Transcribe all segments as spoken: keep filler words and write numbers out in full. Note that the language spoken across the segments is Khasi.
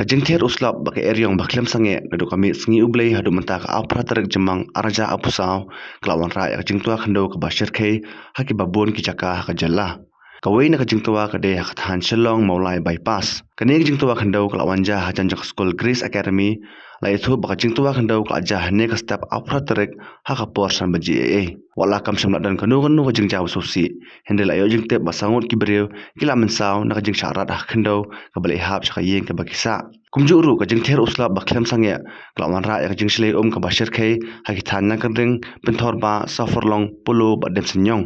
Ka jingther u slap bad ka eriong ba khlem sangeh naduh ka miet Sngi U Blei haduh mynta ka arphew phra tarik Jymmang arhajar arphew saw ka la wanrah ïa ka jingtwa khyndew kaba shyrkhei ha kiba bun ki jaka ha ka jylla. Kawei na ka jingtwa ka dei ha ka thaiñ Shillong Mawlai Bypass. Kane ka jingtwa khyndew ka la wan jia hajan jong ka skul Grace Academy. La ïathuh ba ka jingtwa khyndew ka la jia hynne ka step arphew phra tarik ha ka por san baje eiei. Wat la kam shym la don kano kano ka jingjia ba sngewsih, hynrei la ïoh jingtip ba saw ngut ki briew ki la mynsaw na ka jingshah rat ha ka khyndew kaba la hap sha ka ïing kaba ki sah. Kumjuh ruh ka jingther u slap ba khlem sangeh ka la wanrah ïa ka jingshlei um kaba shyrkhei ha ki thaiñ Langkyrding, Pynthor Bah, Sawfarlong, Polo bad Diemsenñiong.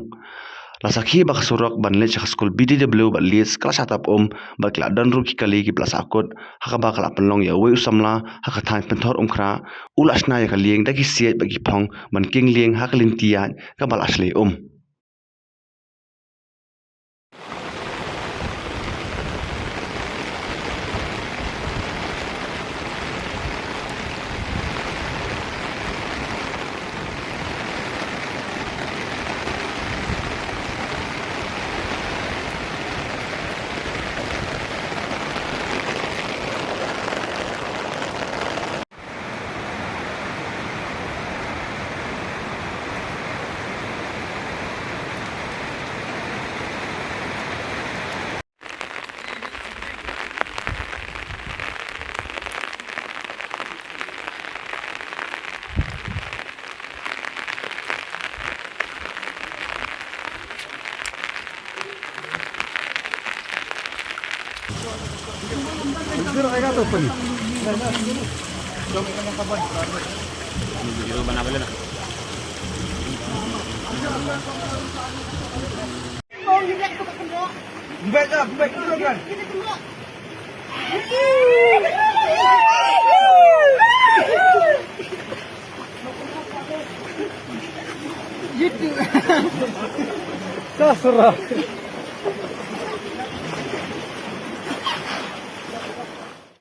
La sakhi ba ka surok ban leit sha ka skul B D W bad Leeds ka la shah tap um bad ki la don ruh ki kali kiba la sahkut, ha kaba ka la pynlong ïa uwei u samla ha ka thaiñ Pynthor Umkhrah u la shna ïa ka lieng da ki siej bad ki phong ban king lieng ha ka lynti ïaid kaba la shlei um. Sasra.